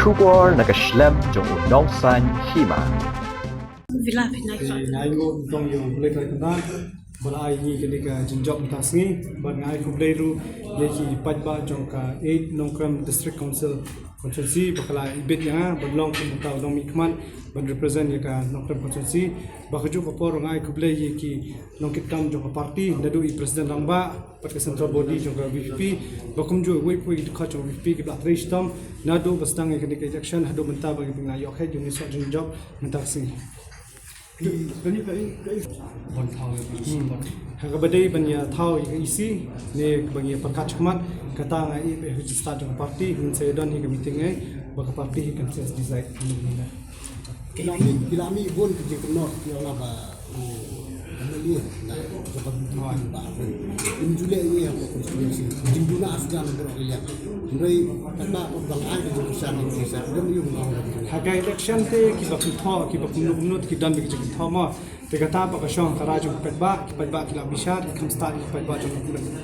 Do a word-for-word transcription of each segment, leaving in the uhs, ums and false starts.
Khubor na ka shlem jong u nongsaiñ hima. Vila phi nai. Nai ngo tong yo le kai kanda. Bala ai ni kini ka jinjop ta sngi. Ban ngai khublei ru ye ki paidbah jong ka eight Nongkrem District Council constituency ba ka la ibit ya nga ban long kum ta long mi khmat ban represent ya ka Nongkrem constituency. Ba ka ju ka por ngai khublei ye ki nongkitkam jong ka party, naduh i president rangbah, pat ka central body jong ka VPP, ba kumjuh wei pui ki dkhot jong VPP ki bla trei shitom, naduh ba sdang ïa kane ka election haduh mynta ba ki bynga ïoh khet jong ni sok jong job mynta ka sngi. Kani ka ka ban thaw ïa ka EC. Ha ka ba dei ban ïa thaw ïa ka EC ne ban ïa pyrkhat shikmat, kata nga i ba ha ka start jong ka party ngin sa ïa don hi ka meeting ngai ba ka party hi kan sa decide. Ki la mih, ki la mih bun ki jingkynnoh ki ong ba u MLA na ka ba ba. Im jule ni ha ka constituency. Jingduna asgan bro ki liang. Hynrei kata ko bang ai ki jingkyrshan ni sa dang yu ngam. Ha ka election te ki ba kynthoh ki ba kumno kumno ki don ki jingkynthoh mo. Te kata ba ka shong ka rajong paidbah, ki paidbah ki la bishar, ki kham stad ki paidbah jong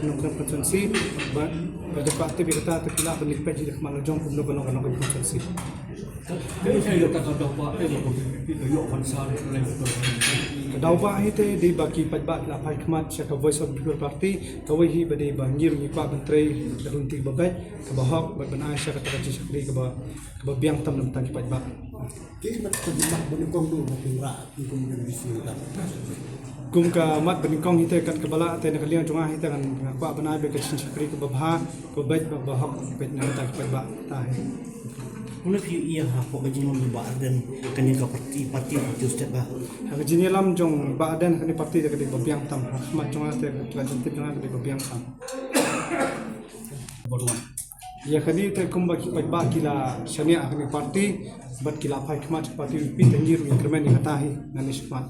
Nongkrem constituency. Ba ba da ba te bi kata te ki la ban lipet ki da khmat la jong kumno kumno kumno constituency. Ka daw ba hi te dei ba ki paidbah la phai khmat sha ka Voice of People Party, kawei hi ba dei ba ngir ngi kwah ban trei ka rynti ba beit, ka ba hok, ba ban ai sha kata ka jingshakri ka ba ka ba biang tam na bynta ki paidbah. Ki mat ka mat ba nyngkong du ba kin rah kum ka bisi ka. Kum ka mat ba nyngkong hi te kat ka ba la te na ka liang jong nga hi te kan nga kwah ban ai ba ka jingshakri ka ba bha, ka ba beit, ba ba hok, beit na bynta ki paidbah ta hi. Kumno phi ïa ha ko ka jinglam ba Bah Ardent kane ka party, party, party state ba. Ha ka jingïalam jong Bah Ardent kane party da ka dei ba biang tam. Ha khmat jong nga te ka jingtip jong nga ka dei ba biang tam. Ïa kane te kumba ki paidbah ki la shaniah ha kane party bad ki la phai khmat party VPP te ngi ruh ngi kyrmen ïa kata hi nangne shakhmat.